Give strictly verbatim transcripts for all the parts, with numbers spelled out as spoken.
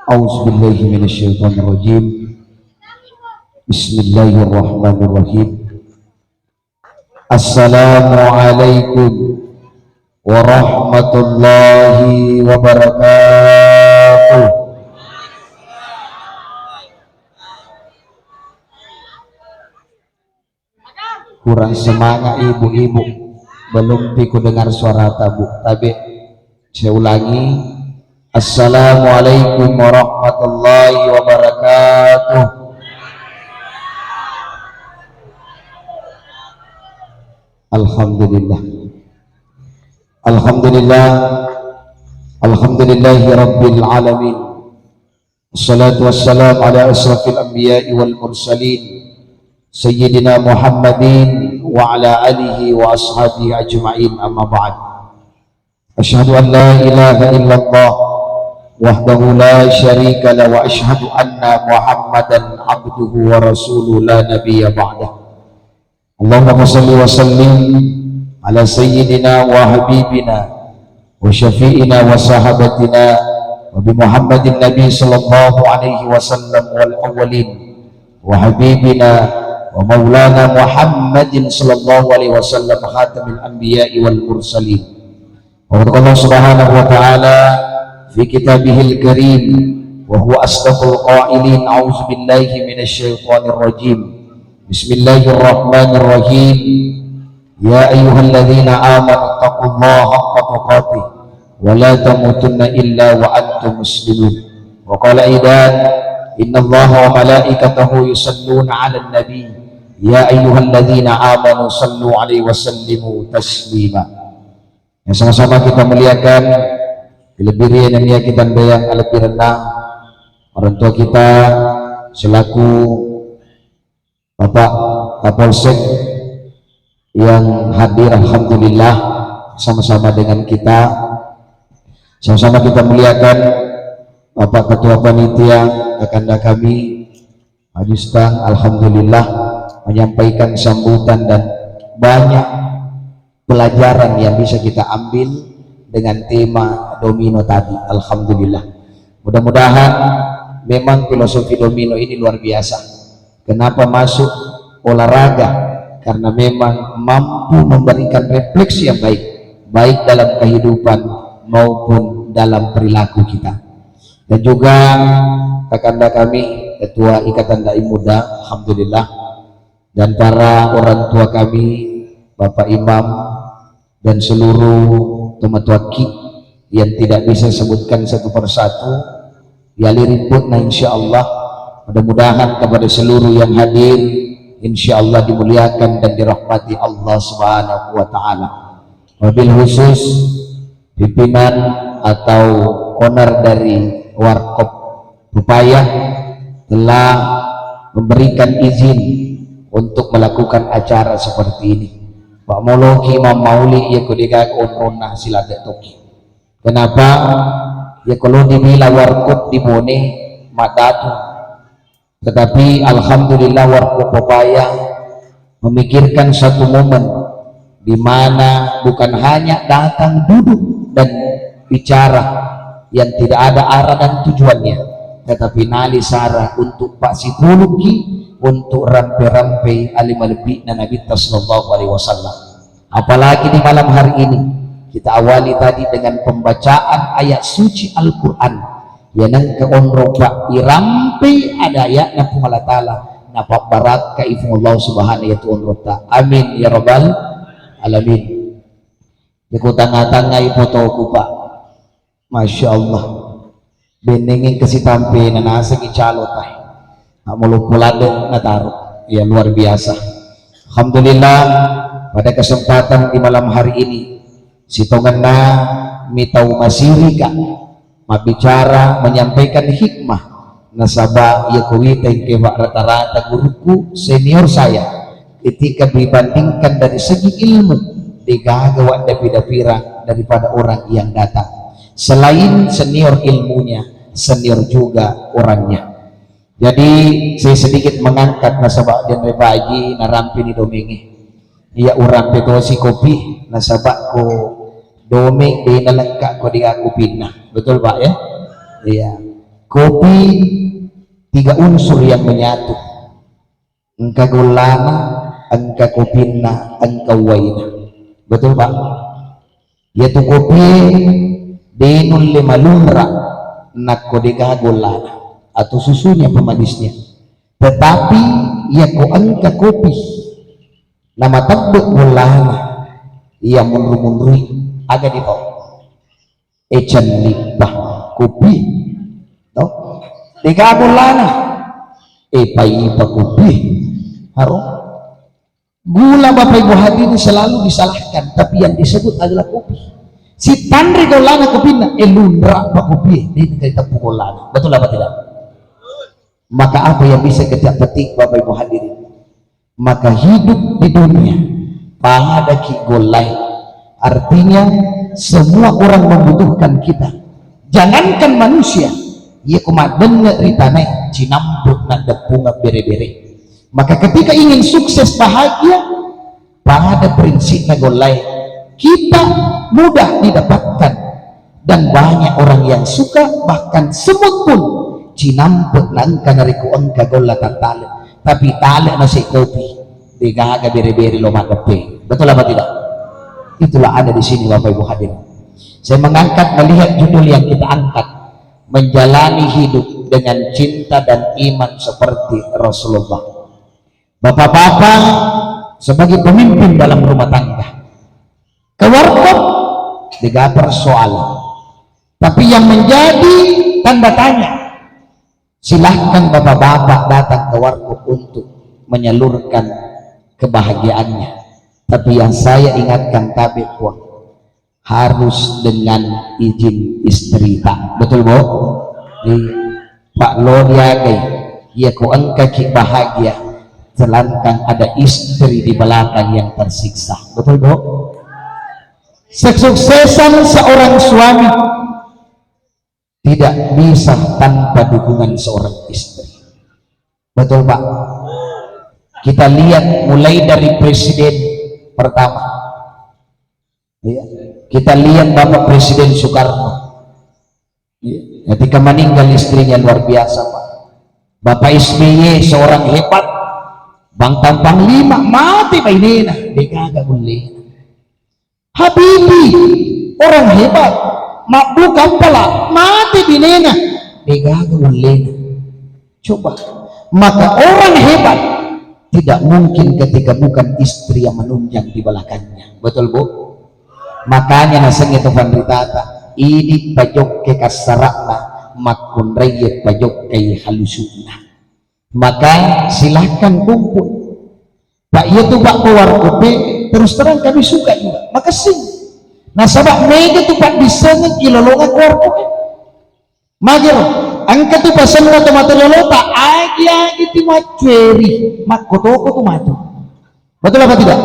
أعوذ بالله من الشيطان الرجيم. بسم الله الرحمن الرحيم. السلام عليكم ورحمة الله وبركاته. Kurang semangat ibu-ibu, belum pi ku dengar suarata, Bu. Tabe, saya ulangi. Assalamualaikum warahmatullahi wabarakatuh. Alhamdulillah. Alhamdulillah. Alhamdulillahi rabbil alamin. Wassalatu wassalamu ala asyrafil anbiya'i wal mursalin, Sayyidina Muhammadin wa ala alihi wa ashabihi ajma'in, amma ba'd. Asyhadu an la ilaha illallah wahdahu la syarika lah, wa asyhadu anna Muhammadan abduhu wa rasuluh la nabiyya ba'dah. Allahumma shalli wa sallim ala sayyidina wa habibina wa syafi'ina wa sahabatina wa bi Muhammadin Nabi sallallahu alaihi wasallam wal awwalin, wa habibina wa maulana Muhammadin sallallahu alaihi wasallam khatamil anbiya'i wal mursalin. Wa qala Allah subhanahu wa ta'ala fi kitabihil karim, wa huwa asdaqul qailin, a'udzu billahi minasy syaithanir rajim. Bismillahirrahmanirrahim. Ya ayyuhalladzina amanu taqullaha haqqa tuqatih wa la tamutunna illa wa antum muslimun. Wa qala aidan, innallaha wa malaikatahu yusalluna 'alan nabi. Ya ayyuhalladzina amanu sallu 'alaihi wa sallimu taslima. Yang sama-sama kita muliakan, lebih rian yang kita bayang lebih rendah, orang tua kita selaku Bapak Kapolsek yang hadir, alhamdulillah, sama-sama dengan kita, sama-sama kita muliakan Bapak Ketua Panitia, kakanda kami, Pak Justang, alhamdulillah, menyampaikan sambutan dan banyak pelajaran yang bisa kita ambil dengan tema domino tadi. Alhamdulillah. Mudah-mudahan memang filosofi domino ini luar biasa. Kenapa masuk olahraga? Karena memang mampu memberikan refleksi yang baik, baik dalam kehidupan maupun dalam perilaku kita. Dan juga kakanda kami, Ketua Ikatan Dai Muda, alhamdulillah, dan para orang tua kami, Bapak Imam, dan seluruh tomatoakki yang tidak bisa sebutkan satu persatu, yali ributna, insyaallah. Mudah-mudahan kepada seluruh yang hadir, insyaallah dimuliakan dan dirahmati Allah Subhanahu wa Ta'ala. Wabil khusus pimpinan atau owner dari Warkop Pepaya telah memberikan izin untuk melakukan acara seperti ini. Pak moloki mammauli ya ko degaga onronna siladde toki. Kenapa? Ya kalau dibilang Warkop di Bone, madatu. Tetapi alhamdulillah, Warkop Pepaya memikirkan satu momen di mana bukan hanya datang duduk dan bicara yang tidak ada arah dan tujuannya, tetapi nali sara untuk pasituluki, untuk rampe-rampe ali malebbi'na Nabitta sallallahu alaihi wasallam. Apalagi di malam hari ini, kita awali tadi dengan pembacaan ayat suci Al-Quran. Ya nengka onro, Pak, irampei ada ayatna Puang Allah Ta'ala, napabbarakkai Puang Allah Subhanahu wa Ta'ala onrota. Amin ya rabbal alamin. Ya ku tanga-tangai fotoku, Pak. Masya Allah. Bennengeng kesitampe nanasengi calo tai. Nak maloppo ladde nataro. Ya, luar biasa. Alhamdulillah, pada kesempatan di malam hari ini, sitongenna mitau masirika mabbicara, menyampaikan hikmah. Nasaba iya kuwita engke, Pak, rata-rata guruku senior saya. Ketika dibandingkan dari segi ilmu, degaga waddapi-dapirang daripada orang yang datang. Selain senior ilmunya, senior juga orangnya. Jadi, saya sedikit mengangkat nasaba Denre Paji narampini domenge. Iya, urampe tosi kopi, nasaba ko domeng de nalengka ko dia kopinna. Betul, Pak, ya? Iya. Kopi, tiga unsur yang menyatu. Engka gollana, engka kopinna, engka uwaina. Betul, Pak? Iyatu kopie de nulle malunra nakko dega gollana atau susunya pemanisnya. Tetapi iyako engka kopi namatebbe gollana, iya munru-munrui, aga dipau? E cellippa kopi, to? Dega gollana, e paipa kopi. Haro? Gula, Bapak Ibu hadirin, selalu disalahkan, tapi yang disebut adalah kopi. Sitanre gollana kopinna, e lunra pa kopi, de nengka diteppu gollana. Betul apa tidak? Maka apa yang bisa kita petik, Bapak Ibu hadirin? Maka hidup di dunia padaki gollai. Artinya, semua orang membutuhkan kita. Jangankan manusia, iya ko maddenne ri tanae cinampe naddeppungeng bere-bere. Maka ketika ingin sukses, bahagia, pada prinsipnya gollai, kita mudah didapatkan dan banyak orang yang suka, bahkan semut pun cinampe naengka narekko engka golla tattale, tapi tale nasi kopi, degaga bere-bere lo maddeppe. Betul apa tidak? Itulah ada di sini, Bapak Ibu hadirin. Saya mengangkat melihat judul yang kita angkat, menjalani hidup dengan cinta dan iman seperti Rasulullah. Bapak-bapak, sebagai pemimpin dalam rumah tangga, ke warkop, dega persoalan. Tapi yang menjadi tanda tanya, silahkan bapak-bapak datang ke warkop untuk menyalurkan kebahagiaannya. Tapi yang saya ingatkan, tabe puang, harus dengan izin istri, Pak. Betul, Bu? Iya. Pak, lo diagai. Iya, ko engkaki bahagia, sedangkan ada istri di belakang yang tersiksa. Betul, Bu? Kesuksesan seorang suami tidak bisa tanpa dukungan seorang istri. Betul, Pak? Kita lihat mulai dari presiden pertama. Iya. Kita lihat Bapak Presiden Soekarno. Iya. Ketika meninggal istrinya luar biasa, Pak. Bapak S B Y seorang hebat. Bang Tampang Lima mati bainena, degaga ullena. Habibie, orang hebat, mabbu kampala, mate binena, degaga ullena. Coba, maka orang hebat tidak mungkin ketika bukan istri yang menunjang di belakangnya. Betul, Bu? Makanya nasengnge tu panritata, idi pajokke kassara'na, makkunraiye pajokkai halusu'na. Maka silahkan kumpul. Pak, iya tu, Pak, ko warkope, terus terang kami suka juga. Makessing. Nasaba mega tu paddissengeng ilolongeng ko warkope. Magero, engka tu pasenna to matoa riolota, agi-agi ti maccueri, makkotoko tu matu. Betul apa tidak?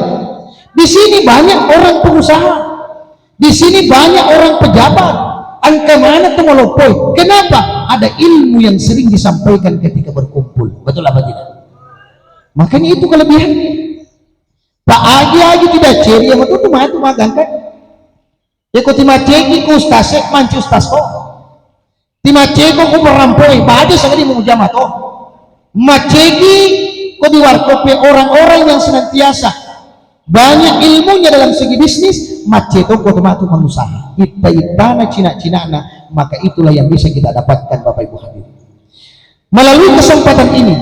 Di sini banyak orang pengusaha. Di sini banyak orang pejabat. Engka maneng tu maloppoi. Kenapa? Ada ilmu yang sering disampaikan ketika berkumpul. Betul apa tidak? Makanya itu kelebihannya. Pak, agi-agi tidak ceri, yang itu tu matu magangkan. Ya, ko timaceki ku ustaz, manci ustaz to. Timaceko ku merampoi, baja sagadi mujama to. Maceki ko di warkope orang-orang yang senantiasa banyak ilmunya dalam segi bisnis, macetoko tu matu pengusaha. Itta-ittana, cina-cinana, maka itulah yang bisa kita dapatkan, Bapak Ibu hadirin. Melalui kesempatan ini,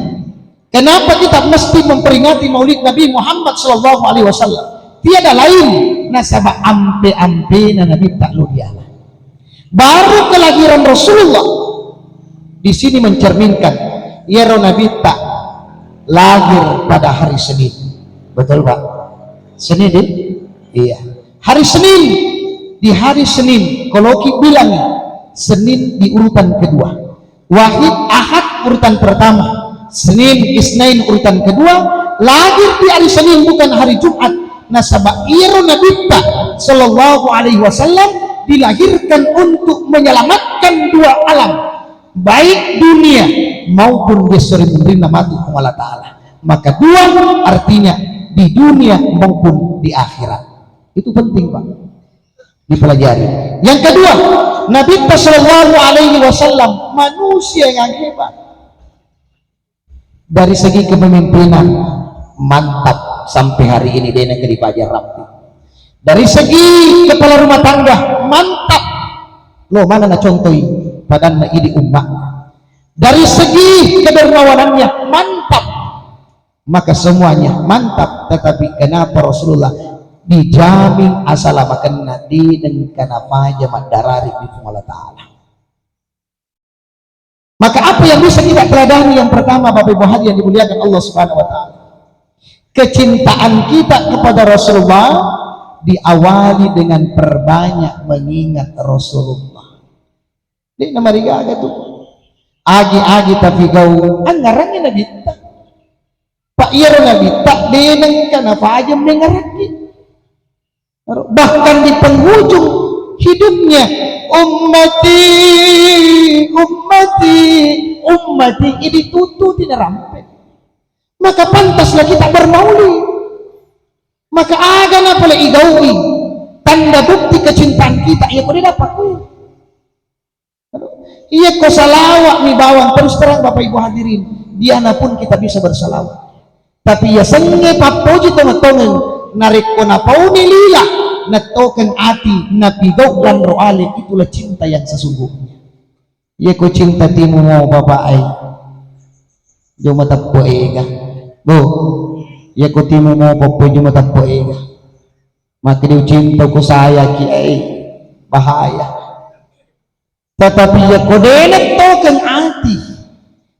kenapa kita mesti memperingati Maulid Nabi Muhammad sallallahu alaihi wasallam? Tiada lain nasaba ampe-ampena Nabitta lao ri ala. Baru kelahiran Rasulullah di sini mencerminkan iyaro Nabitta lahir pada hari Senin. Betul, Pak? Senin, deh? Iya. Hari Senin, di hari Senin, kalau ki bilangi, Senin di urutan kedua. Wahid, Ahad urutan pertama, Senin, Isnain urutan kedua, lahir di hari Senin bukan hari Jumat. Nasaba iyaro Nabitta sallallahu alaihi wasallam dilahirkan untuk menyelamatkan dua alam, baik dunia maupun di seri munrinna matu Puang Allah Ta'ala. Maka dua artinya di dunia maupun di akhirat. Itu penting, Pak. Dipelajari. Yang kedua, Nabi Sallallahu Alaihi Wasallam manusia yang hebat. Dari segi kepemimpinan, mantap, sampai hari ini de' nengka dipaja rapi. Dari segi kepala rumah tangga, mantap. Lo mana na contoi padanna idi umma. Dari segi kedermawanannya, mantap. Maka semuanya mantap, tetapi kenapa Rasulullah dijamin asalamakenna, de' nengka napaja maddarari di Puang Allah Ta'ala. Maka apa yang bisa kita teladani? Yang pertama, Bapak Ibu hadirin yang dimuliakan Allah Subhanahu wa Ta'ala, kecintaan kita kepada Rasulullah diawali dengan perbanyak mengingat Rasulullah. De' namarigaga tu. Agi-agi tapigau, angngarangngi Nabitta. Pak, iyaro Nabitta de' nengka napaja mengngarangngi. Bahkan di penghujung hidupnya, "Ummati, ummati, ummati," idi tututi narampe. Maka pantaslah kita bermaulid. Maka aga na pole igaui tanda bukti kecintaan kita, iya ko de' dapat kui. Iya ko salawat mi bawang, terus terang Bapak Ibu hadirin, diana pun kita bisa bersalawat. Tapi iya sengnge pappoji tongeng-tongeng, narekko napauni lila, natokeng ati, napigau lanro ale, itulah cinta yang sesungguhnya. Iya ko cinta timu mo Bapak ai, jo mateppo ega. Bu, iya ko timu mo pappo jo mateppo ega. Maka diucinta ku saya ki ai, bahaya. Tetapi iya ko de' nattokeng ati,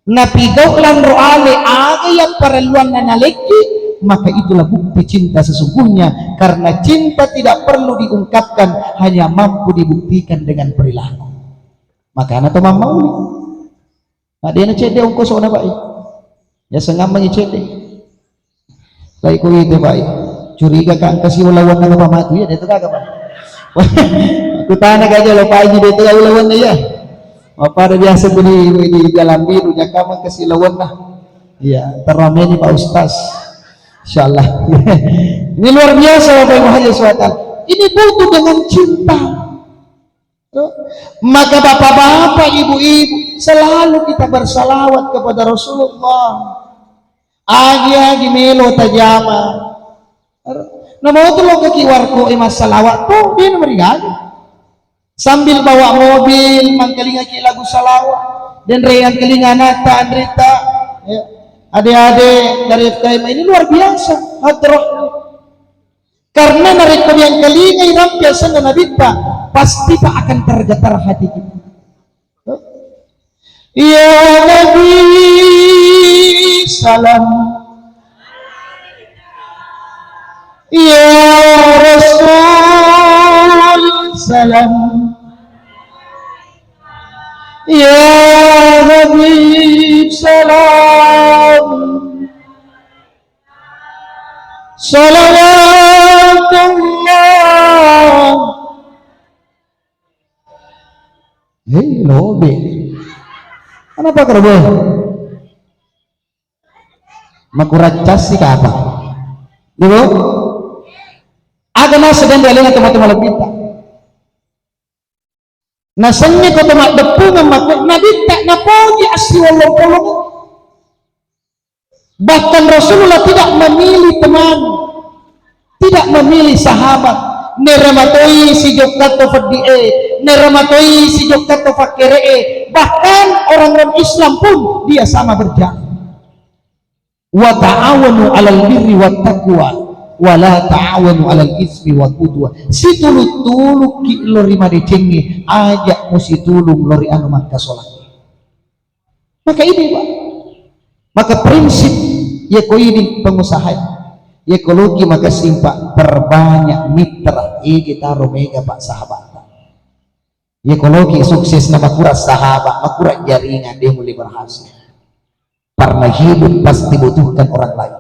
napigau lanro ale aga iya parelluanna nalekki, maka itulah bukti cinta sesungguhnya, karena cinta tidak perlu diungkapkan, hanya mampu dibuktikan dengan perilaku. Makana to mammauli. Nah, de' nacedde ongkosona, Pak. Ya sengammengi cedde. Baik, ko itu, Pak. Curiga ka engka siulawanna apa matu, ya, de' tu gaga, Pak. Kutana gaga lo, Pak, ini de' tu gaga ulawanna, ya. Apa ada biasa ku di, di jalan biru, nyakama ke siulawanna. Iya, terameni Pak Ustaz. Insyaallah. Ini luar biasa, Bapak Ibu hadirin. Ini butuh dengan cinta. Maka bapak-bapak, ibu-ibu, selalu kita bersalawat kepada Rasulullah. Agi-agi melo tajama. Namo tu lo ke Q R code e massalawat tu, de' namarigaga. Sambil bawa mobil, mangkalingaki lagu salawat. Dan reyang kelinga anakta, anrita, ya. Ade-ade dari F K M ini luar biasa. Hadrah. Karena narekko diangkalingai rampe asenna Nabitta, pasti, Pak, akan tergetar hati kita. Ya Nabi salam, ya Rasul salam, ya Habib salam. Salawatullah. Hei, lobe. Kenapa kerbo? Makuraccassi kapa? Ibu? Aga naseng di alena tomatoa malebbitta. Nasengnge ko to maddeppungeng makko Nabitta napoji assiwollong-pollong. Bahkan Rasulullah tidak memilih teman, tidak memilih sahabat. Neramatoi sijokka to feddi e, neramatoi sijokka to fakkere e. Bahkan orang non-Islam pun dia sama berjalan. Wa ta'awanu 'alal birri wat taqwa, wa la ta'awanu 'alal itsmi wal 'udwan. Situlu-tulukki lo ri madecengnge, aja' musitulung lo ri anu makkasolang. Maka ini, Pak. Maka prinsip, ya ko ini pengusaha, ya ko loki makessing, Pak, perbanyak mitra, ege taro mega, Pak, sahabat. Ya ko loki sukses na makura sahabat, makura jaringan, dia mulai berhasil. Karena hidup pasti butuhkan orang lain.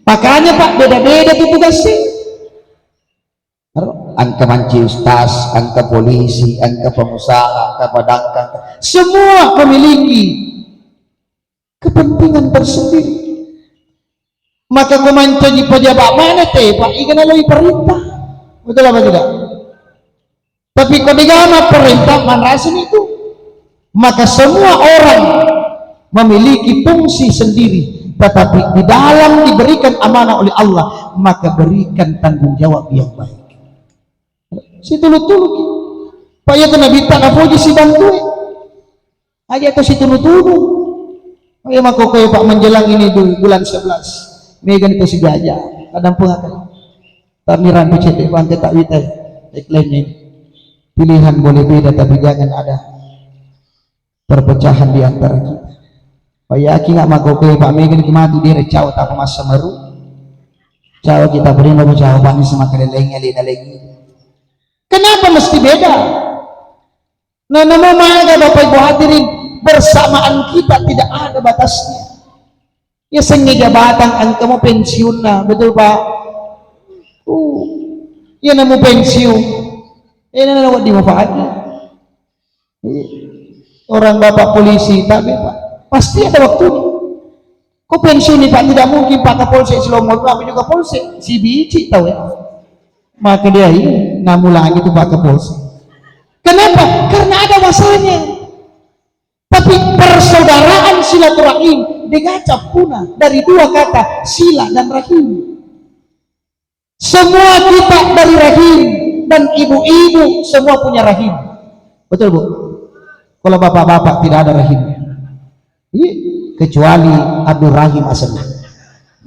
Makanya, Pak, beda-beda tuh tugasnya. Engka manci ustaz, engka polisi, engka pengusaha, engka padangkang, semua memiliki kepentingan tersendiri. Maka ko mancaji pejabat mana te, Pak, iga naloi perintah. Betul apa tidak? Tapi ko degaga mapparenta, manrasani tu. Maka semua orang memiliki fungsi sendiri, tetapi di dalam diberikan amanah oleh Allah, maka berikan tanggung jawab yang baik. Situlu-tuluki. Pak, iya tu nabitta napoji sibantue. Aja tu situlu-tulu. Iya makkokkoe, Pak, menjelang ini du-, bulan sebelas. Megani tu sijaja. Kadang pun akan. Tamiran tu cedde bangke tak witai. Iklan ini. Pilihan boleh beda, tapi jangan ada perpecahan di antara kita. Pak, yakin nggak makkokkoe, Pak, megani kimatu dire, cao tak masa meru. Cao kita beri mau cao, Pak, ini sama kada lainnya, lain lagi. Kenapa mesti beda? Nah, namo maga Bapak Ibu hadirin, bersamaan kita tidak ada batasnya. Ya, sengnge jabatan engka mo pensiunna, betul, Pak? Uh, ya, namo pensiun. Ya, namo wedding manfaatnya. Iya. Orang bapak polisi, tapi, Pak, pasti ada waktunya. Ko pensiun nih, Pak, tidak mungkin Pak Kapolsek selama itu, aku juga polsek, si biji tahu ya. Maka dia ini namulangi itu Pak Kapolsek. Kenapa? Karena ada masanya. Tapi persaudaraan silaturahim degaga cappuna dari dua kata sila dan rahim. Semua kita dari rahim, dan ibu-ibu semua punya rahim. Betul, Bu? Kalau bapak-bapak tidak ada rahimnya. Iya, kecuali Abdul Rahim asenna.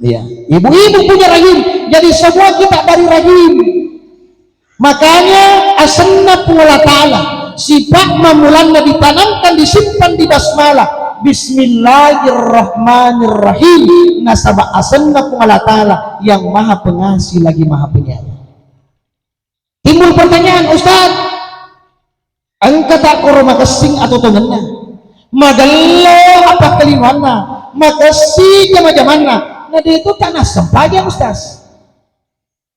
Iya, ibu-ibu punya rahim. Jadi semua kita dari rahim. Makanya asenna Puang Allah Ta'ala, sifat mammulanna ditanamkan, disimpan di basmalah. Bismillahirrahmanirrahim. Nasaba asenna Puang Allah Ta'ala yang maha pengasih lagi maha penyayang. Timbul pertanyaan, Ustaz, engka tak koro makessing atau tongenna? Magello apa kelinuanna? Makessing jama-jamanna? Nah, dia itu tak nasempajang, Ustaz.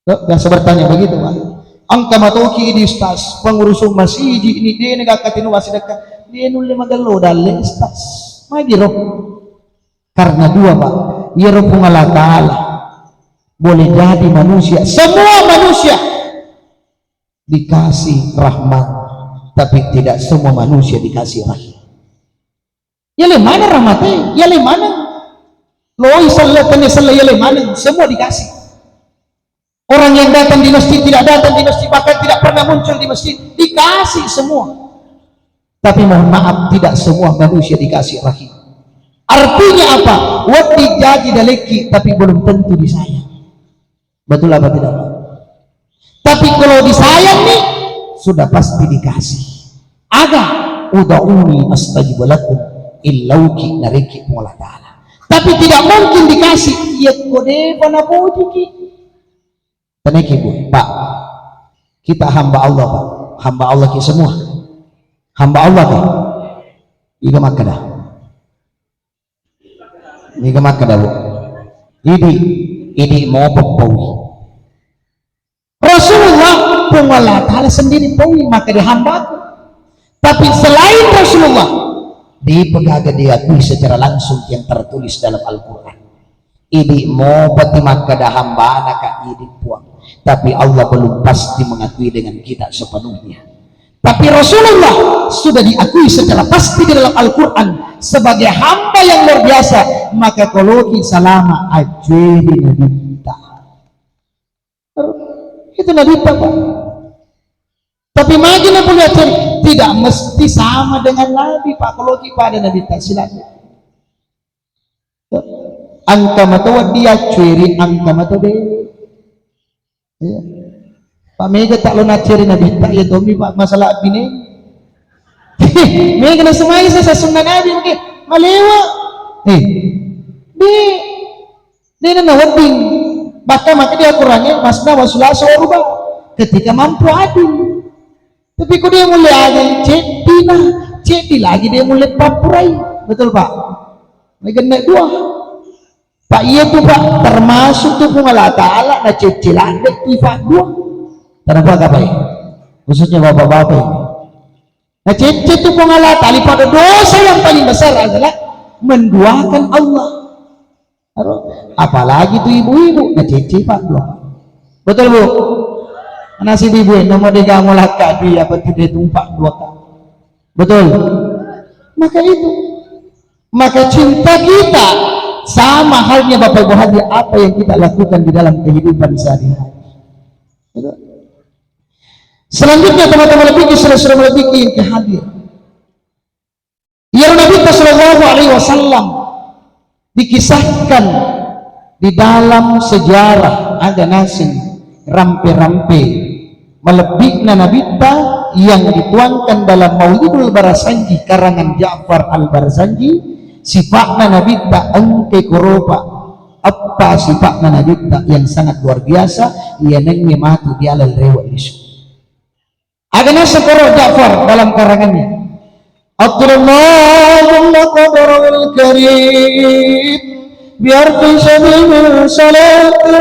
Loh, biasa bertanya begitu, Pak. Engka matoki idi, Ustaz, pengurus masjid ini, de' nega katino massidekka, de' nulle magello dalle, Ustaz. Magi ro? Karena dua, Pak. Iyaro Puang Allah Ta'ala boleh jadi manusia, semua manusia dikasih rahmat, tapi tidak semua manusia dikasih rahim. Yale mana rahmate? Yale mana? Loi sella, tenne sella, yale mana? Semua dikasih. Orang yang datang di masjid, tidak datang di masjid, bahkan tidak pernah muncul di masjid, dikasih semua. Tapi mohon maaf, tidak semua manusia dikasih rahim. Artinya apa? Wedding jaji dalekki, tapi belum tentu disayang. Betul apa tidak, Pak? Tapi kalau disayang nih, sudah pasti dikasih. Aga, ud'uni astajib lakum, illauki narekki Puang Allah Ta'ala. Tapi tidak mungkin dikasih, iya ko depa napojiki. Teneki, Bu, Pak. Kita hamba Allah, Pak. Hamba Allah ki semua. Hamba Allah ki. Iga makkeda. Niga makkeda, Bu. Idi, idi mopa paui. Rasulullah, Puang Allah Ta'ala sendiri paui, maka dia hambaku. Tapi selain Rasulullah, depa gaga diakui secara langsung yang tertulis dalam Al-Quran. Idi mopa ti makkeda hambana ka idi Puang. Tapi Allah belum pasti mengakui dengan kita sepenuhnya. Tapi Rasulullah sudah diakui secara pasti di dalam Al-Quran sebagai hamba yang luar biasa, maka koloki salama accueri Nabitta. Itu Nabitta, Pak. Tapi magi na pole accueri, tidak mesti sama dengan Nabi, Pak. Koloki pada Nabitta, silakan. Engka mato wedding accueri, engka mato de. Iya. Pak, mega tak lo nacceri Nabitta, iya tommi, Pak, masalah bine. Mega nasemai sesa sunna Nabi, oke, malewa. Eh, de, de na wedding. Bahkan maka dia Qurannya masna wa sulasa wa ruba. Ketika mampu adil. Tapi ko de mulle adil, ceddi na, ceddi lagi de mulle pappurai. Betul, Pak? Mega na dua. Pak, iya tu, Pak, termasuk tu Puang Allah Ta'ala na cecce ladde tu, Pak, dua. Kenapa, Pak? Khususnya bapak-bapak ini. Na cecce tu Puang Allah Ta'ala, pada dosa yang paling besar adalah menduakan Allah. Aro? Apalagi tu ibu-ibu, na cecce, Pak, dua. Betul, Bu? Nasib ibu, eh, nomor dega molakka di apa tidak tumpak dua kali. Betul? Maka itu. Maka cinta kita sama halnya Bapak Ibu hadir apa yang kita lakukan di dalam kehidupan sehari-hari. Betul? Selanjutnya teman-teman lebih, saudara-saudara lebih yang hadir. Iyaro Nabitta sallallahu alaihi wasallam dikisahkan di dalam sejarah, aga naseng rampe-rampe malebbi'na Nabitta yang dituangkan dalam Maulidul Barzanji karangan Ja'far Al-Barzanji, sifa'na Nabitta engkai koropa, eppa sifa'na Nabitta yang sangat luar biasa, iyanengnge matu dialal rewe' lisu. Aga naseng koro Ja'far dalam karangannya, "Athirallahumma qabrahul karim bi arfi syadidin salatin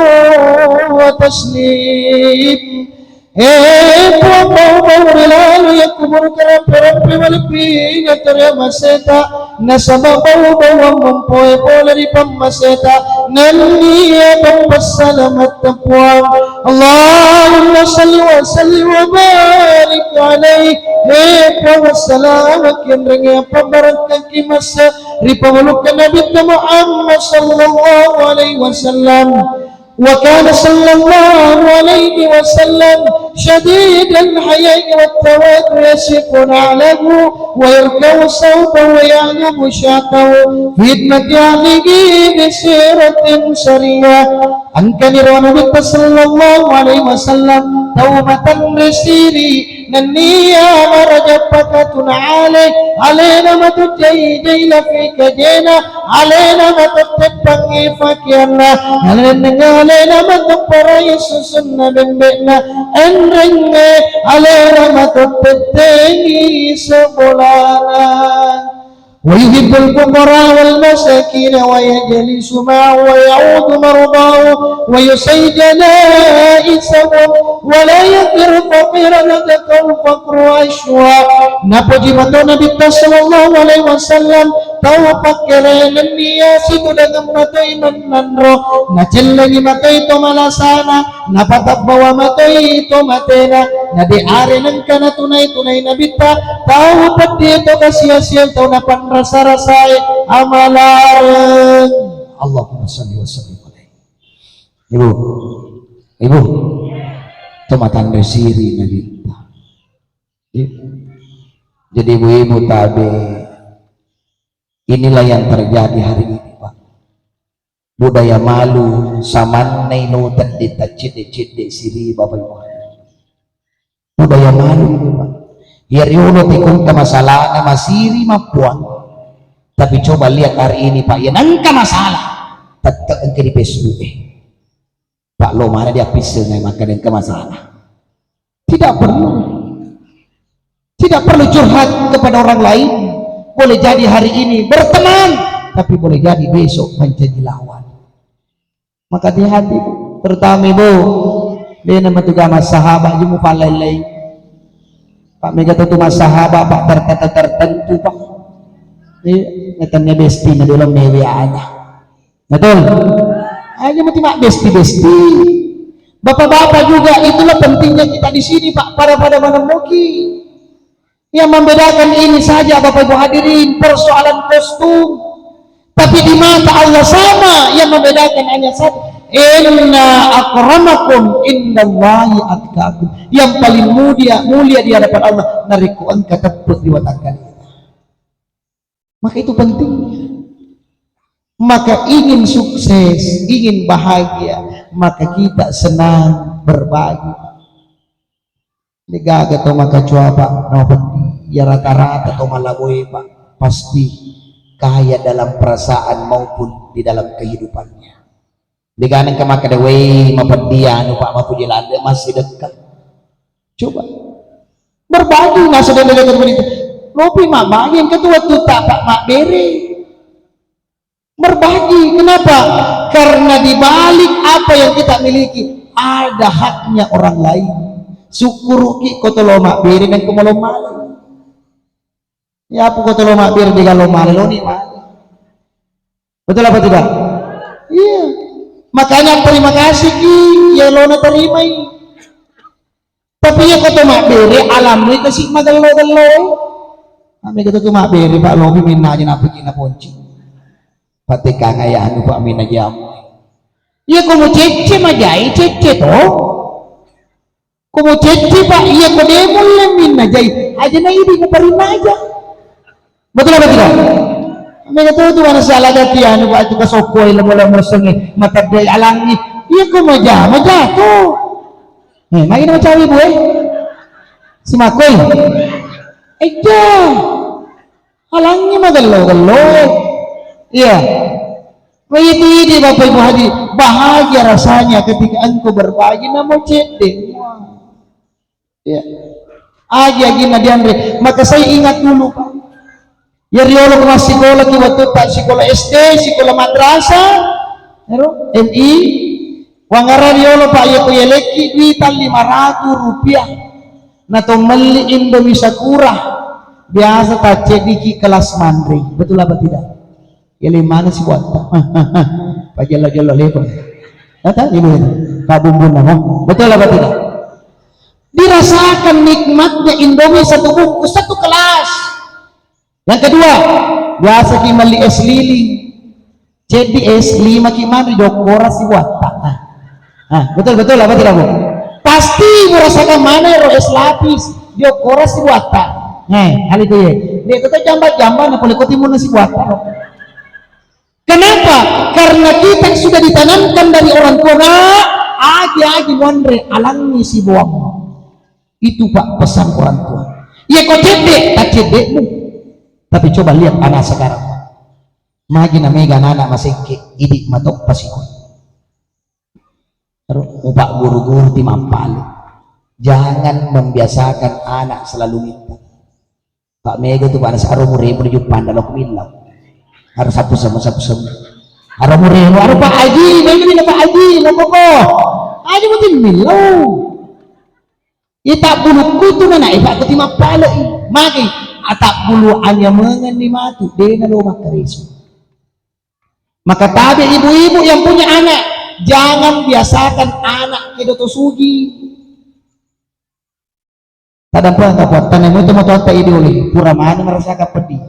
wa taslim." Eh, Puang, bau-bau rilalu iya kuburu karampe-rampe malebbi'na tore maseta. Nasaba bau-bauang mompoe pole ri pammaseta, nenniya pappassalamatta Puang. Allahumma salli wa sallim wa barik alaihi. Eh, Puang, assalama kenrengnge, pabbarakkangi massa ri pamulukna Nabitta Muhammad sallallahu alaihi wasallam. Wa kana sallallahu alaihi wasallam syadidal haya'i wat tawadhu, yashiqu na'lahu wa yarfa'u sawtahu wa ya'lubu syatahu fi khidmati ahlihi bi siratin sariyah. Engkani ro Nabitta sallallahu alaihi wasallam tau matanre siri, nenniya maraja pakatuna ale, alena matu jai-jai lafi kajena, alena matu teppangngi pakeanna, alena, alena matu parai susunna bembe'na, enrengnge alena matu tettengi sebolana. Wa yuhibbul fuqara wal masakin wa yajlisu ma'ahum wa ya'udu mardahu wa yusayi janaizahum wa la yadhur faqiran wa faqru ashwa. Napoji mato Nabitta sallallahu alaihi wasallam tau pakkerengenni iya situdangeng matoi mennanro, nacellengi matoi to malasana, napatabbawa matoi to matena, na de are nengka natunai-tunai Nabitta, tau peddi to kasiasiang tau napanrasa-rasae amalareng. Allahumma salli wa sallim alaihi. Ibu, ibu, to matanre siri Nabitta. Iya. Jadi ibu-ibu tabe, inilah yang terjadi hari ini, Pak. Budaya malu, samannai lo tedde taccidde-cidde siri Bapak Ibu. Budaya malu ini, Pak. Iya riolo tekongka masalahna masiri mappuang. Tapi coba lihat hari ini, Pak, iya nengka masalah, tetap engka di Facebook, eh. Pak, lo mana dia pissengnge makkeda engka masalah. Tidak perlu. Tidak perlu curhat kepada orang lain. Boleh jadi hari ini berteman, tapi boleh jadi besok menjadi lawan. Maka hati-hati, Bu. Terutama Ibu, dena matuga massahabat ji mupallai-lai. Pak, mega tu massahabat, Pak, tertentu, tertentu, Pak. Iya, netannya besti, na dulu mewe aja. Betul? Aja mesti mak besti-besti. Bapak-bapak juga, itulah pentingnya kita di sini, Pak, pada-pada menemuki. Yang membedakan ini saja, Bapak Ibu hadirin, persoalan kostum. Tapi di mata Allah sama, yang membedakan hanya satu. Inna akramakum indallahi atqakum. Yang paling mulia, mulia di hadapan Allah, narekko engka teppe' ri watakkaleta. Maka itu pentingnya. Maka ingin sukses, ingin bahagia, maka kita senang berbagi. Degaga to makacoa, Pak, no peddi. Ya rata-rata to malaboe, Pak, pasti kaya dalam perasaan maupun di dalam kehidupannya. Degaga nengka makkeda, "Wei, mapeddi anu, Pak, mapuji ladde massidekka." Coba. Berbagi masa dan dekat berita. Lopi mabbagi yang ketua tuta, Pak, mabbere. Berbagi. Kenapa? Karena di balik apa yang kita miliki, ada haknya orang lain. Syukuruki ko tolo mabbere dan ko malong-malong. Ya, apa ko tolo mabbere di galo male, lo ni male. Betul apa tidak? Iya. Makanya terima kasih ki, ya lo na terimai. Iya ko to mabbere alammu itu si magello-gello. Ame ko to mabbere Pak lobi minna aja napiki na ponci. Patekang aya anu Pak minna jamu. Iya ko mu cecce majai cecce to. Ko mu cecce Pak iya ko de mulle minna jai. Aja na idi mu parinna aja. Betul apa tidak? Mega tu tu mana salah dati anu Pak tu kasokoi lemo-lemo sengi mata dai alangi. Iya ko maja maja tu. Eh, mai na macawi bu eh. Simakoi. Eja. Alangi magello-gello. Iya. Begitu ini Bapak Ibu hadir, bahagia rasanya ketika engkau berbagi namo cedde. Iya. Agi-agi na dianre. Maka saya ingat dulu Pak. Ya riolo ko massikola ki waktu tak sekolah S D, sekolah madrasah, ero M I. Wangara riolo Pak ya ko yelekki duita lima ratus rupiah. Na to melli Indomie Sakura. Biasa tak cediki kelas manre. Betul apa tidak? Ya lima mana si buat. Pak jelo-jelo lepo. Kata ibu itu. Pak bumbun nama. Betul apa tidak? Dirasakan nikmatnya Indomie satu bungkus satu kelas. Yang kedua, biasa ki meli es lili. Jadi es lima ki mana di dokora si buat. Ah, betul betul apa tidak bu? Pasti merasakan mana ro es lapis di dokora si buat. Nah, kali itu ya. Dia itu jambat-jambat, nah boleh kau timun si buat. Kenapa? Karena kita sudah ditanamkan dari orang tua, nak, agi-agi monre alangi si buang. Itu Pak pesan orang tua. Iya ko cedde, tak ceddemu. Tapi coba lihat anak sekarang. Magi na mega anak masengke, idi matoppa sikoi. Ro, upak guru-guru ti mappale. Jangan membiasakan anak selalu minta. Pak mega tu pada saro muremu di juppanda lo kumillau. Harus sapu sama sapu sama. Aro muremu, aro Pak Haji, mega di Pak Haji, lo koko. Haji mungkin millau. Ita bulukku tu nana ipak kuti mappale. Magi atak bulu anya mengen ni matu, dena lo makkaresu. Maka tabe ibu-ibu yang punya anak, jangan biasakan anak kedo to sugi. Tadampengka puattana mutu matoatta idi oli, pura mani merasakan pedih.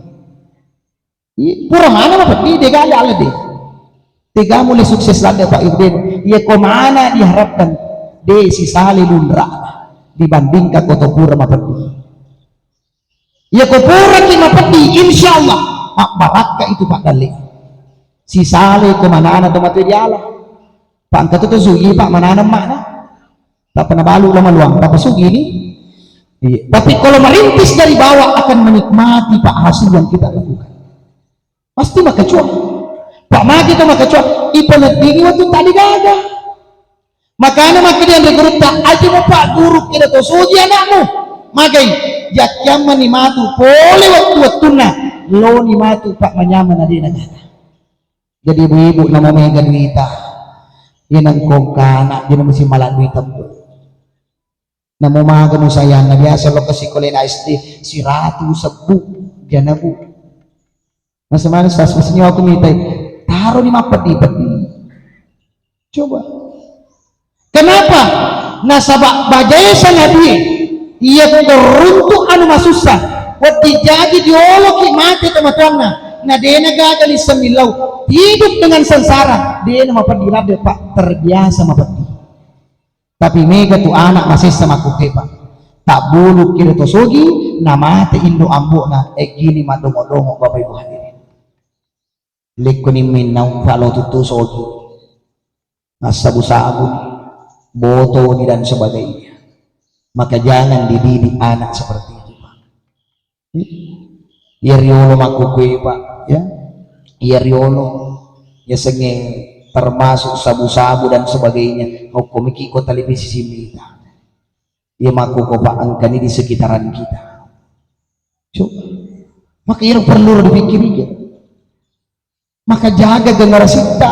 Iya, pura mani mapedih, dega ada ala de. Tega mulai sukses lada Pak Ibu de. Iya ko mana diharapkan de sisale lunra dibandingkan ko to pura mapedih. Iya ko pura ki mapeddi, insya Allah mabbarakka itu Pak dalle. Sisale ko manana to matu diala. Pak engka to sugi Pak manana makna. Tak pernah balu lama luang, tak sugi ini. Iya. Tapi kalau merintis dari bawah akan menikmati Pak hasil yang kita lakukan. Pasti makacua. Pak magi to makacua, ipaneddingi waktu tadi gaga. Makana makkeda anre gurutta, aja mupagguru keda to sugi anakmu. Magai, jakkiammani matu pole wettu-wettunna, loni matu Pak manyameng na de nagaga. Jadi ibu-ibu namo mega duita, iya nengkongka anak, jadi mesti mala duita. Namo maga musayanna, biasa lo ke sikolena S D, siratu sebbu, janabu. Masa mana sas, maksudnya aku minta, taro ni mappeddi-peddi. Coba. Kenapa? Nasaba bajae sangadie, iya teruntuk anu masussa, wedding jaji dioloki mate tomatoanna, na dena gaga lisseng millau, hidup dengan sengsara, dena mapeddi ladde, Pak, terbiasa mapeddi. Tapi mega tu anak masessa makkukue, Pak. Tabbulu kira to sogi, namate indo ambo'na, eggini madongo-dongo Bapak Ibu hadirin. Lekkoni minnaung palotu tu sogi, massabu-sabu, botoni dan sebagainya. Maka jangan dididik anak seperti itu, Pak. Iya riolo makkukue, Pak, ya. Iya riolo, ya senge termasuk sabu-sabu dan sebagainya. Hokkomiki ko televisi simita. Iya makkuko, Pak, engkani di sekitaran kita. Coba. Maka iro perlu dipikiri ya. Maka jaga generasita.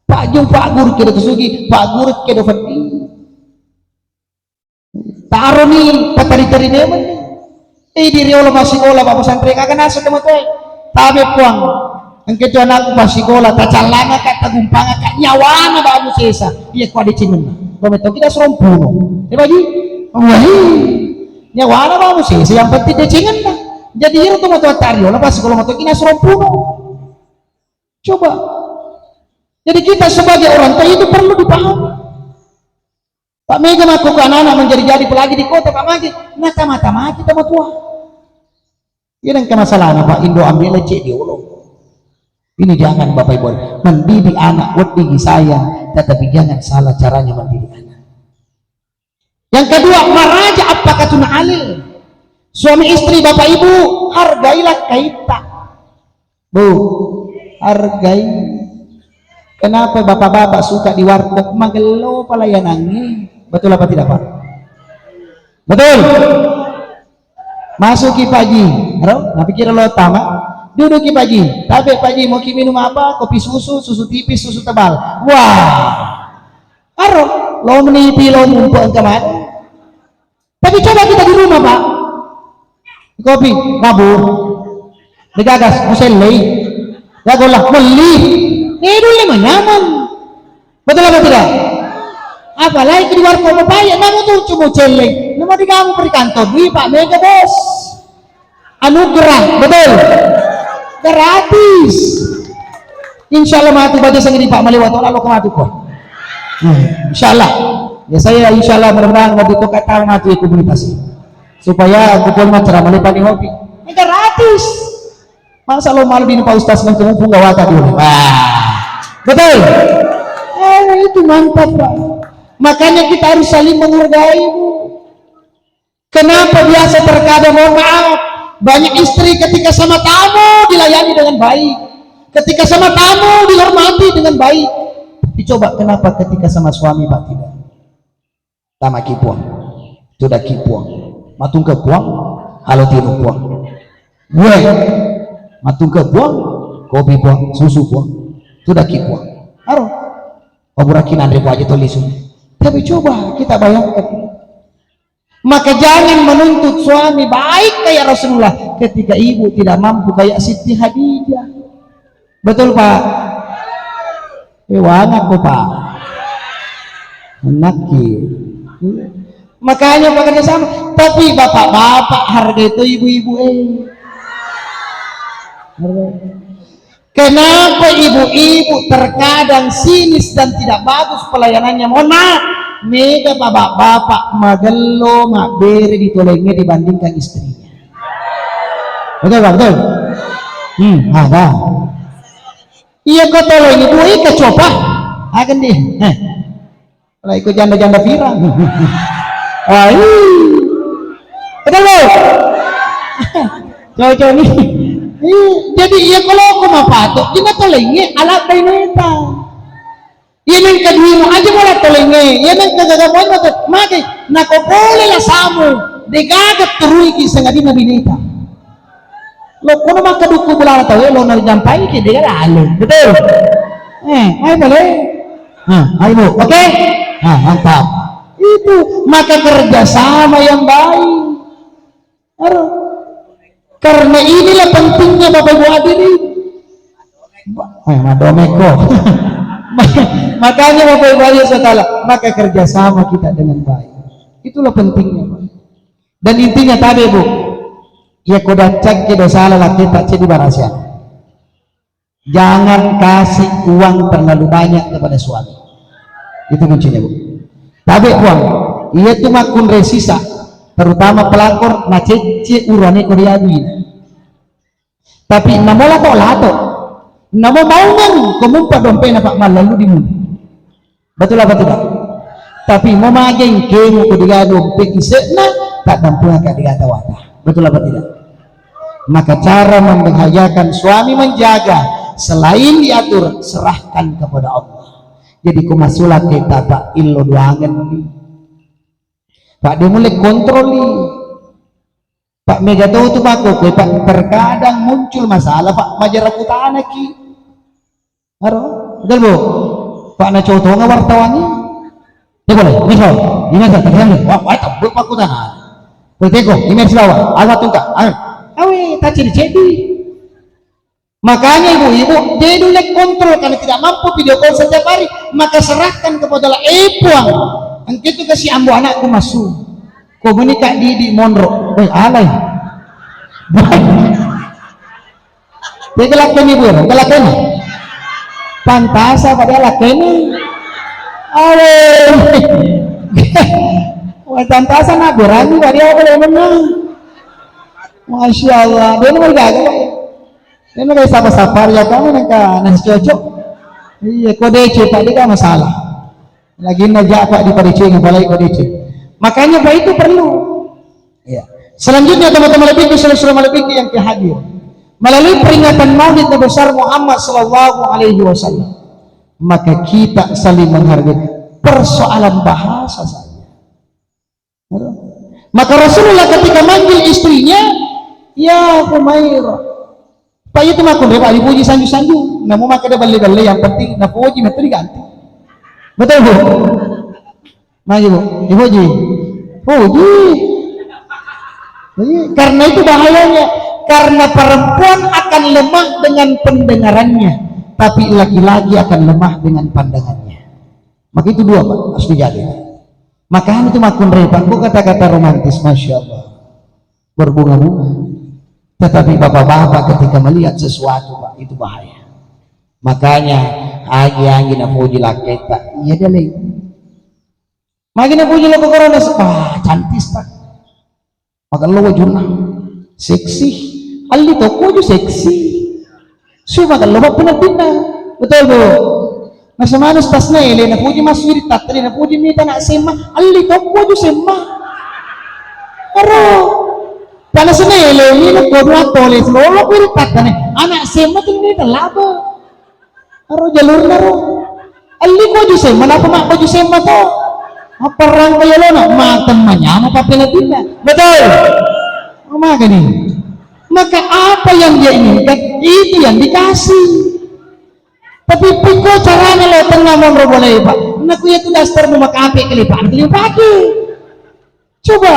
Pak Ju, Pak Guru kedo tusugi, Pak Guru kedo feddi. Taroni patari-tari memang ni. Eh, di riolo masikola, Pak pesantren, aga nasa teman tuai. Tabe puang. Engke tu anakku masikola, tacallangaka, tagumpangaka, nyawana babu sesa. Iya, kuade cingenna. Lo metto kita serompuno. Eh, Pak Ji? Wah, nyawana mau sese, yang penting decengenna. Jadi iro tu matoa tariola, pas kalau matoa kina serompuno. Coba. Jadi kita sebagai orang tua itu perlu dipahami. Pak, mega mako ke anak-anak menjadi-jadi, apalagi di kota, Pak, magi. Nah, tama-tama kita mau tua. Iya, dan masalahnya, Pak, Indo ambil lecek di ulo. Ini jangan, Bapak Ibu. Mendidik anak, wedding sayang, tetapi jangan salah caranya mendidik anak. Yang kedua, maraja apakah tuna alil. Suami istri, Bapak Ibu, hargailah kaitta. Bu, hargai. Kenapa bapak-bapak suka di warkop? Magello pelayanannya. Betul apa tidak, Pak? Betul. Masuki Pak Ji, ro? Napikir lo tama. Duduki Pak Ji. Tapi Pak Ji, mau ki minum apa? Kopi susu, susu tipis, susu tebal. Wah. Aro, lo menipi lo mumpung kemana? Tapi coba kita di rumah, Pak. Kopi, mabur. Digagas, musellei. Ya golah, melli. Eh, dulu menyaman. Betul apa tidak? Apalagi di warkop, Bapak, ya, namu tuh cuma celleng. Nama di kamu perikantong, wih, Pak, mega, Bos. Anugerah, betul. Gratis. Insya Allah matu baca sendiri, Pak, melewat orang lo kematu kok. Hmm, insya Allah. Ya, saya insya Allah mudah-mudahan waktu itu kata matu ya komunikasi. Supaya aku pun macam mana, Pak, di hobi. Ini gratis. Masa lo malu di Pak Ustaz nang kemupung gawata dulu. Wah. Betul. Eh, itu mantap, Pak. Makanya kita harus saling menghargai, Bu. Kenapa biasa terkadang, mohon maaf, banyak istri ketika sama tamu dilayani dengan baik, ketika sama tamu dihormati dengan baik. Tapi coba kenapa ketika sama suami, Pak, tidak? Tama ki puang, tuda ki puang, matungke puang, halo tinu puang. Gue, matungke puang, kopi puang, susu puang, tuda ki puang. Aro, paburaki nanre aja to lisu. Tapi coba kita bayangkan, maka jangan menuntut suami baik kayak Rasulullah ketika ibu tidak mampu kayak Siti Khadijah. Betul, Pak? Eh, wanako, Pak. Anakki. Makanya bekerja sama. Tapi bapak-bapak hargai itu ibu-ibu, eh. Hargai. Kenapa ibu-ibu terkadang sinis dan tidak bagus pelayanannya? Mohon maaf, mega bapak-bapak magello mabbere di tolenge dibandingkan istrinya. Betul, Pak? Betul? Hmm, ada. Iya, kau tolong ibu, ika coba. Akan di. Eh. Lah, ikut janda-janda viral. Wah, ih. Betul, Bu? Cocok nih. Ih, jadi iya, kalau aku mau patok, kita tolenge alat baineta. Iya, neng kedua aja mau tolenge. Iya, neng kegagapan mau, makai. Nako boleh lah samu. Degaga turui ki sengadina bineta. Lo kono maka dukku bulana tau, lo nari jampai ki dega lalu. Betul? Eh, ayo boleh. Nah, ayo, Bu. Oke? Nah, mantap. Itu maka kerjasama yang baik. Aduh. Karena inilah pentingnya Bapak Ibu hadirin. Ba-, eh, madomeko. Makanya Bapak Ibu hadirin sekalian, maka kerjasama kita dengan baik. Itulah pentingnya, Pak. Dan intinya tadi, Bu, ya, koda cakki dosa laki tak cedi barasia. Jangan kasih uang terlalu banyak kepada suami. Itu kuncinya, Bu. Tapi, Puang, iya tu makunre sisa, terutama pelakor, na cecce urane ko diagui. Tapi namo lato-lato, namo maungang ko mumpa dompena, Pak, mallalu di mumpa. Betul apa tidak? Tapi mo mageng kemu ko diga dompet ise'na, tak dampungaka diga tawata. Betul apa tidak? Maka cara membahagiakan suami menjaga, selain diatur, serahkan kepada Allah. Jadi ko masulak kita, Pak, illo duangen ni. Pak, de mulle kontrol ni. Pak, mega to tu makkokkoe, Pak, terkadang muncul masalah, Pak, majara kutanaki. Aro, betul, Bu? Pak, na cotonga wartawan ni. Dia boleh, misal, ini misal, terkadang, wah, wah, tebuk makkutana. Boleh teko, ini silawa, alat tungka, ayo. Awe, tak cedi-cedi. Makanya ibu-ibu, de nulle kontrol karena tidak mampu video call setiap hari, maka serahkan kepada Allah, eh, Puang, engke tu kasi ambo anakku masuk. Ko menikah di, di monro. Woi, alai. Tega lakkeni, Bu, tega lakkeni. Pantasa pada lakkeni. Awe. Wah, pantasa nak berani pada apa, Masya Allah. Dia nomor gaga, Pak. Ini kayak sabar-sabar ya, kamu nengka nasi cocok. Iya, kode C, Pak, dia masalah. Lagi najak, Pak, di Padeceng, apalagi kode C. Makanya, Pak, itu perlu. Ya. Selanjutnya, teman-teman lebih, saudara-saudara lebih yang hadir. Melalui peringatan Maulid Nabi besar Muhammad sallallahu alaihi wasallam, maka kita saling menghargai, persoalan bahasa saja. Maka Rasulullah ketika manggil istrinya, "Ya Humaira." Pak, itu makkunrai, Pak, dipuji sanju-sanju. Namu maka dia belle-belle, yang penting napuji, itu diganti. Betul, Bu? Maju, Bu. Dipuji. Puji. Jadi, karena itu bahayanya. Karena perempuan akan lemah dengan pendengarannya, tapi laki-laki akan lemah dengan pandangannya. Maka itu dua, Pak, harus dijaga. Makanya itu makkunrai, Pak, kok kata-kata romantis, Masya Allah, berbunga-bunga. Tetapi bapak-bapak ketika melihat sesuatu, Pak, itu bahaya. Makanya agi-agi napuji lakketta, iya dia lagi. Magi napuji lo korona, wah, cantik, Pak. Magello wajunna, seksi. Alli tokko waju seksi. Sui magello mappeneddinna. Betul, Bu? Nasemanu stasna ele, napuji masui ri tattani, napuji mita anak semma, alli tokko waju semma. Aro. Pana senele, minu ko dua tole, lolo ko ri tattani, anak semma tu mita laba. Aro jalurna ro. Alli ko waju semma, napa mak baju semma to? Apparang ko yolona, mateng manyama pappeneddinna. Betul? Maka nih. Maka apa yang dia inginkan, itu yang dikasih. Tapi piko carana lo tenna monro boleh, Pak. Naku ya tu daster mau makape kali, Pak. Kali pake. Coba,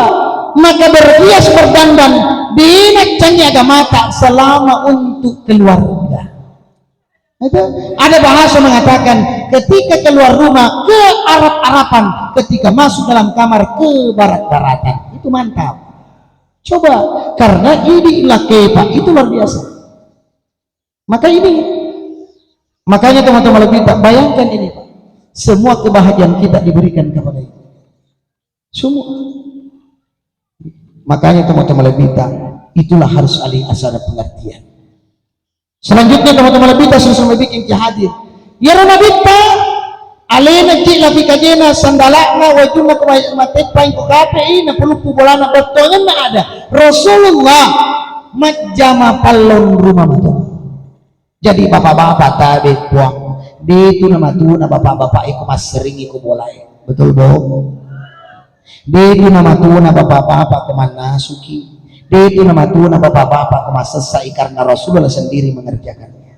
maka berhias berdandan, dinaccani agamata selama untuk keluarga. Itu ada bahasa mengatakan, ketika keluar rumah ke Arab-Araban, ketika masuk dalam kamar ke barat-baratan. Itu mantap. Coba, karena ini lakepa itu luar biasa. Maka ini, makanya teman-teman lebih tak bayangkan ini, Pak. Semua kebahagiaan kita diberikan kepada itu. Semua. Makanya teman-teman lebih tak, itulah harus alih asal pengertian. Selanjutnya, teman-teman, Nabitta sallallahu alaihi wasallam bikin ki hadir. Iyaro Nabitta, alena ki lapi kajena, sandala'na, wajunna ko ma-, mateppa engko kape'i, napuluppu bolana, bettuangenna ada. Rasulullah majjama pallong rumah mato. Jadi bapak-bapak tabe puang, detu namatuna bapak-bapak iko masseringi ko bolae. Betul, Bu? Detu namatuna bapak-bapak ko mannasuki. Detu namatuna bapak-bapak ko massessai karena Rasulullah sendiri mengerjakannya.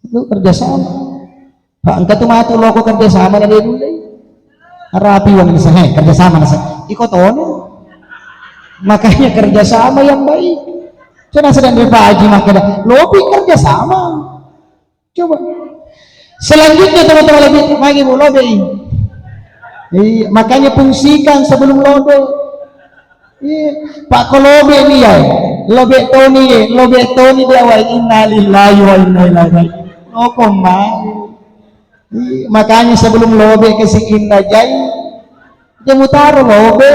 Itu kerjasama. Pak, engka tu matu loko kerjasama na de nulle. Rapi wan nasa, he, kerjasama nasa. Iko tono. Makanya kerjasama yang baik. Cuma sedang Pak Haji makkeda, lobi kerjasama. Coba. Selanjutnya teman-teman lebih lagi bu lobe. Iya, makanya fungsikan sebelum lobe. Iya, Pak ko lobe ni ya. Lobe toni ya, lobe toni dia wa innalillahi wa inna ilaihi raji'un. Loko mai. Iya, makanya sebelum lobe ke si inna jai, dia mutaro lobe.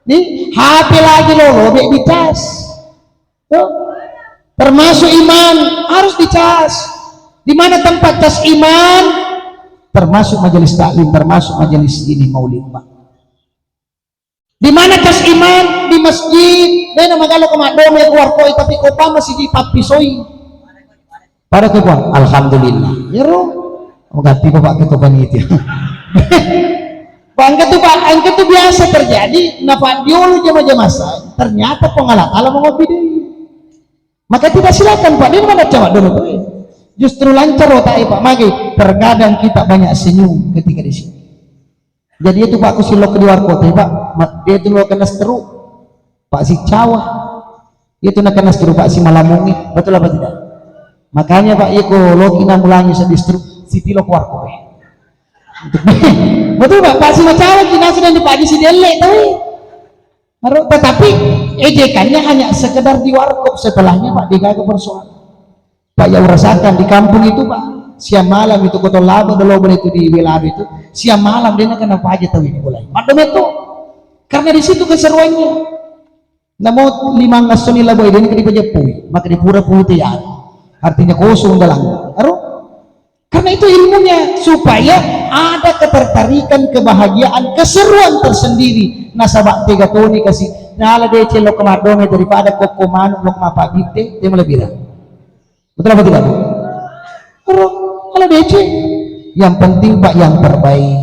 Di H P lagi lo lobe dicas. Tuh. Termasuk iman harus dicas. Di mana tempat cas iman? Termasuk majelis taklim, termasuk majelis ini maulid, Pak. Di mana cas iman? Di masjid. Dena magalo ko maddome keluar koi, tapi ko pa masjid pappisoi. Pada ke Puang, alhamdulillah. Ya ro, mau ganti Bapak Ketua Panitia. Bangka tuh Pak, angka tuh biasa terjadi. Napa diolo jama-jama sa, ternyata Puang Allah Taala mau ngopi deh. Maka tidak silakan Pak, dia mana cawak dulu tuh. Justru lancar otak Pak. Magi terkadang kita banyak senyum ketika di sini. Jadi itu Pak, aku silok di luar kota Pak. Ma-, dia itu lo kena stroke. Pak si cawa. Dia itu nak kena stroke Pak si malamungi. Betul apa tidak? Makanya Pak, iya ko loki namulangi sedih stroke, si tilo keluar kota. Betul Pak, Pak si macawa kita sudah di Pak si delle tahu. Aro, tetapi ejekannya hanya sekedar di warkop, setelahnya, Pak, degaga persoalan. Pak, ya urasakan di kampung itu, Pak, siang malam itu kotong laba dolo boleh itu di Welaro itu, siang malam dia kenapa aja tahu ini mulai. Maddo meto. Karena di situ keseruannya. Namo limang assoni labo ede ni dipajeppui, maka dipura pute ya. Artinya kosong dalam. Aro? Karena itu ilmunya, supaya ada ketertarikan, kebahagiaan, keseruan tersendiri. Nasaba tega toni kasi nala deceng lo kemadome daripada kokko manuk lo kemapa bitte, dia lebih. Betul apa tidak, Bu? Ero, kalau deceng, yang penting, Pak, yang terbaik.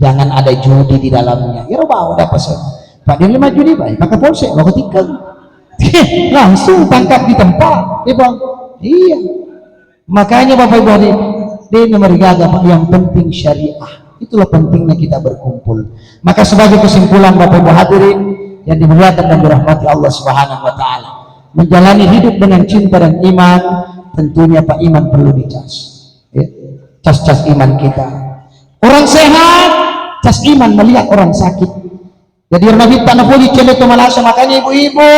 Jangan ada judi di dalamnya. Ero bawa dapat saya. Pak, dia lima judi, Pak. Pakai polsek, bawa tikeng. Langsung tangkap di tempat. Iya, Bang. Iya. Makanya, Bapak Ibu hadirin, dia nomor gaga, Pak. Yang penting syariah. Itulah pentingnya kita berkumpul. Maka sebagai kesimpulan, Bapak Ibu hadirin yang dimuliakan dan dirahmati Allah Subhanahu wa Ta'ala, menjalani hidup dengan cinta dan iman, tentunya, Pak, iman perlu dicas. Ya. Cas-cas iman kita. Orang sehat, cas iman melihat orang sakit. Jadi, Nabi tak napuji cele to malasa, makanya ibu-ibu,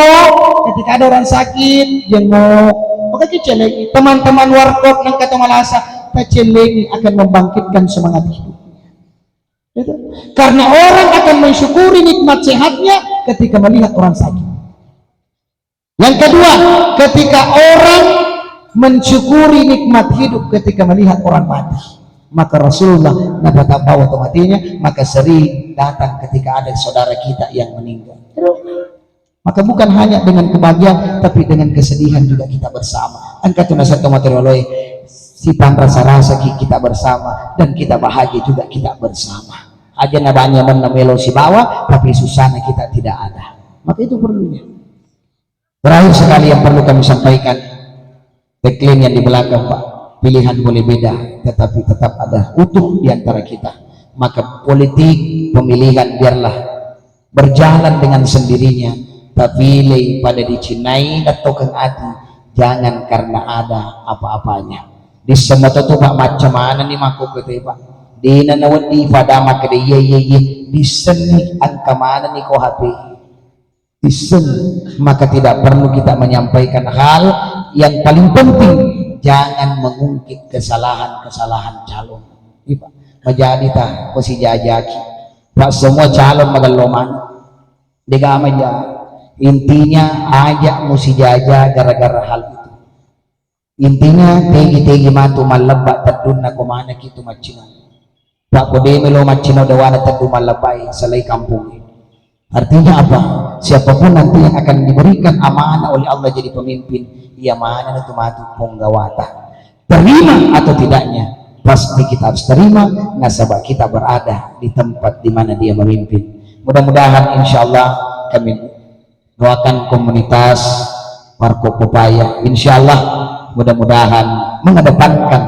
ketika ada orang sakit, jenguk. Maka kita celengi. Teman-teman warkop nang kata malasa, kita celengi akan membangkitkan semangat hidup. Itu. Karena orang akan mensyukuri nikmat sehatnya ketika melihat orang sakit. Yang kedua, ketika orang mensyukuri nikmat hidup ketika melihat orang mati, maka Rasulullah napatabawa to matinya, maka sering datang ketika ada saudara kita yang meninggal. Maka bukan hanya dengan kebahagiaan, tapi dengan kesedihan juga kita bersama. Engka tu nasatto materi oloi, sipan rasa-rasa ki-, kita bersama, dan kita bahagia juga kita bersama. Aja na banyak mana melo sibawa, tapi susahnya kita tidak ada. Maka itu perlunya. Terakhir sekali yang perlu kami sampaikan, tagline yang di belakang, Pak, pilihan boleh beda, tetapi tetap ada utuh di antara kita. Maka politik, pemilihan biarlah berjalan dengan sendirinya, tapi lei pada dicinai dan tokeng ati, jangan karena ada apa-apanya. Disseng mato tu, Pak, macca manenni makkokkoe, Pak. Dena nawedding pada makkeda iya, iya, iya. Dissenni engka manenni ko H P. Disseng, maka tidak perlu kita menyampaikan hal yang paling penting, jangan mengungkit kesalahan-kesalahan calon. Iya, Pak. Majadi ta, ko sijajaki. Pak, semua calon magello maneng. Dega maja. Intinya aja musijaja gara-gara hal itu. Intinya, tegi-tegi matu mallebba teddunna ko maneki tu maccinau. Pak, ko de melo maccinau dewana teddu mallebbai, selai kampungnge. Artinya apa? Siapapun nanti yang akan diberikan amanah oleh Allah jadi pemimpin, ia mana tu matu ponggawata. Terima atau tidaknya, pasti kita harus terima, nasaba kita berada di tempat di mana dia memimpin. Mudah-mudahan, insya Allah, kami doakan komunitas Warkop Pepaya. Insya Allah, mudah-mudahan mengedepankan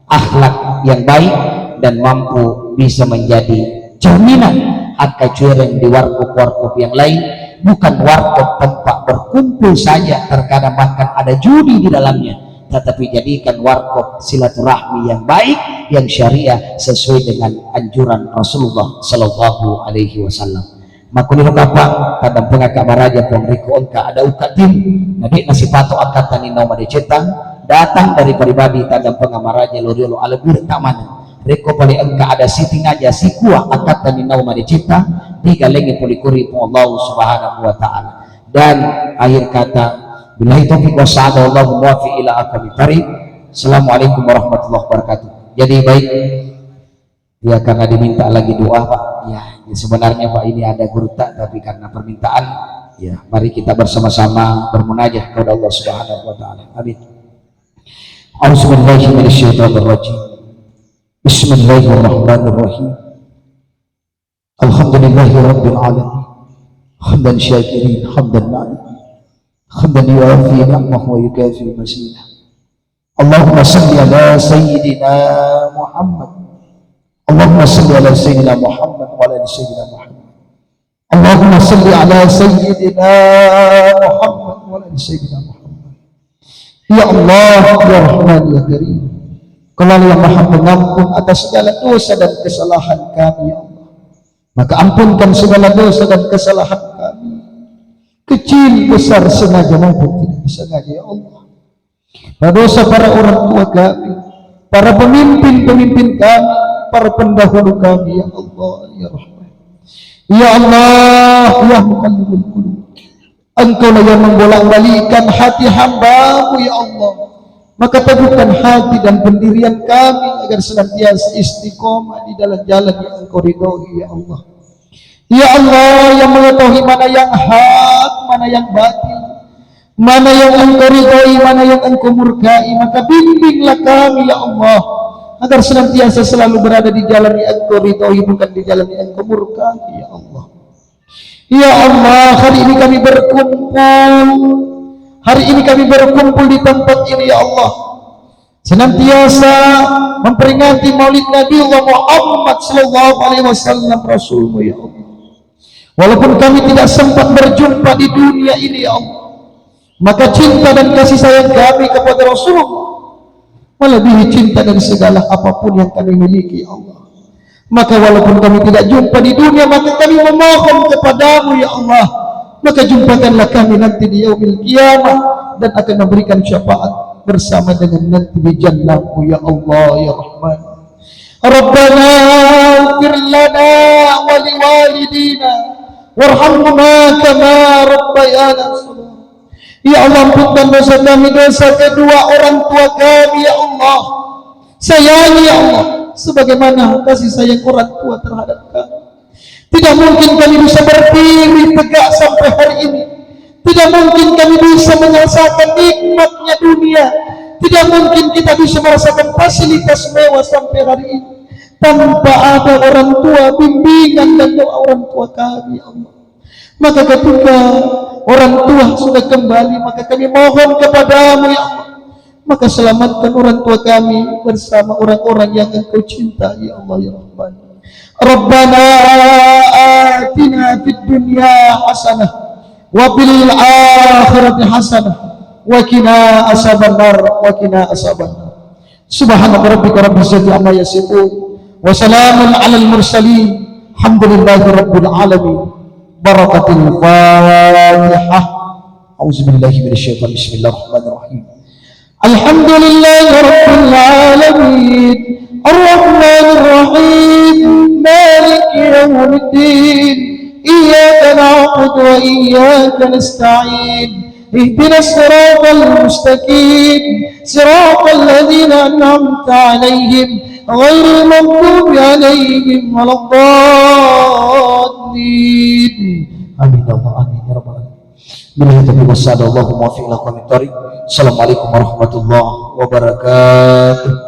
akhlak yang baik dan mampu bisa menjadi cerminan hakka cuereng di warkop-warkop yang lain, bukan warkop tempat berkumpul saja, terkadang bahkan ada judi di dalamnya, tetapi jadikan warkop silaturahmi yang baik, yang syariah sesuai dengan anjuran Rasulullah Sallallahu Alaihi Wasallam. Makkuniro kapang, taddampengakka maraja Puang rekko engka ada ukka tim, na de'na sipato akkattani nau madecetta, datang dari pribadi taddampengakka maraja lo riolo alebbi retta maneng. Rekko pale engka ada sitingaja sikua akkattani nau madecetta, digalengi polikuri Puang Allah Subhanahu wa Ta'ala. Dan akhir kata, billahi taufiq wa sa'adah, wallahu muwaffiq ila aqwamit thariq. Assalamualaikum warahmatullahi wabarakatuh. Jadi baik, ya, karena diminta lagi doa, Pak. Ya, ya, sebenarnya, Pak, ini ada gurta, tapi karena permintaan, ya, mari kita bersama-sama bermunajat kepada Allah Subhanahu wa Ta'ala. Amin. A'udzubillahi minasyaitonirrajim. Bismillahirrahmanirrahim. Alhamdulillahi rabbil alamin. Hamdan syakirin, hamdan na'imin. Hamdan yuwafi ni'amahu wa yukafi mazidah. Allahumma salli ala Sayyidina Muhammad. Allahumma salli ala Sayyidina Muhammad wa ala ali Sayyidina Muhammad. Allahumma salli ala Sayyidina Muhammad wa ala ali Sayyidina Muhammad. Ya Allah, ya Rahman, ya Karim. Engkau lah yang Maha Pengampun atas segala dosa dan kesalahan kami, ya Allah. Maka ampunkan segala dosa dan kesalahan kami. kecil besar, sengaja maupun tidak disengaja, ya Allah. Para dosa para orang tua kami, para pemimpin-pemimpin kami, para pendahulu kami, ya Allah, ya Rahman. Ya Allah, ya Muqallibul Qulub. Engkaulah yang membolak-balikkan hati hamba-Mu, ya Allah. Maka teguhkan hati dan pendirian kami agar senantiasa istiqomah di dalam jalan yang Engkau ridhoi, ya Allah. Ya Allah, yang mengetahui mana yang hak, mana yang batil, mana yang Engkau ridhoi, mana yang Engkau murkai, maka bimbinglah kami, ya Allah, agar senantiasa selalu berada di jalan yang Engkau ridhoi, bukan di jalan yang Engkau murkai, ya Allah. Ya Allah, hari ini kami berkumpul. Hari ini kami berkumpul di tempat ini, ya Allah. Senantiasa memperingati Maulid Nabiullah Muhammad sallallahu alaihi wasallam, Rasul-Mu, ya Allah. Walaupun kami tidak sempat berjumpa di dunia ini, ya Allah, maka cinta dan kasih sayang kami kepada Rasulullah melebihi cinta dan segala apapun yang kami miliki, ya Allah. Maka walaupun kami tidak jumpa di dunia, maka kami memohon kepada-Mu, ya Allah. Maka jumpakanlah kami nanti di yaumil qiyamah dan akan memberikan syafaat bersama dengan nanti di jannah-Mu, ya Allah, ya Rahman. Rabbana ighfir lana wa liwalidina warhamhuma kama rabbayana shaghira. Ya Allah, ampunkan dosa kami, dosa kedua orang tua kami, ya Allah. Sayangi, ya Allah, sebagaimana kasih sayang orang tua terhadap kami. Tidak mungkin kami bisa berdiri tegak sampai hari ini. Tidak mungkin kami bisa merasakan nikmatnya dunia. Tidak mungkin kita bisa merasakan fasilitas mewah sampai hari ini tanpa ada orang tua, bimbingan dan doa orang tua kami, ya Allah. Maka ketika orang tua sudah kembali, maka kami mohon kepada-Mu, ya Allah, maka selamatkan orang tua kami bersama orang-orang yang Engkau cintai, ya Allah, ya Rahman. Rabbana atina fid dunya hasanah wa fil akhirati hasanah wa qina azabannar, wa qina azabannar. Subhana rabbika rabbil izzati amma yasifun. Wa salamun alal mursalin. Alhamdulillahi rabbil alamin. Barakatil Fatihah. A'udzubillahi minasyaitonir rajim. Bismillahirrahmanirrahim. Alhamdulillahi rabbil alamin. Arrahmanirrahim. Maliki yaumiddin. Iyyaka na'budu wa iyyaka nasta'in. اهدنا الصراط المستقيم، صراط الذين أنعمت عليهم، غير المغضوب عليهم ولا الضالين. آمين يا الله، آمين يا رب العالمين. Billahi taufiq wassadad, Allahumma waffiq ila aqwamit thariq. Assalamualaikum warahmatullahi wabarakatuh.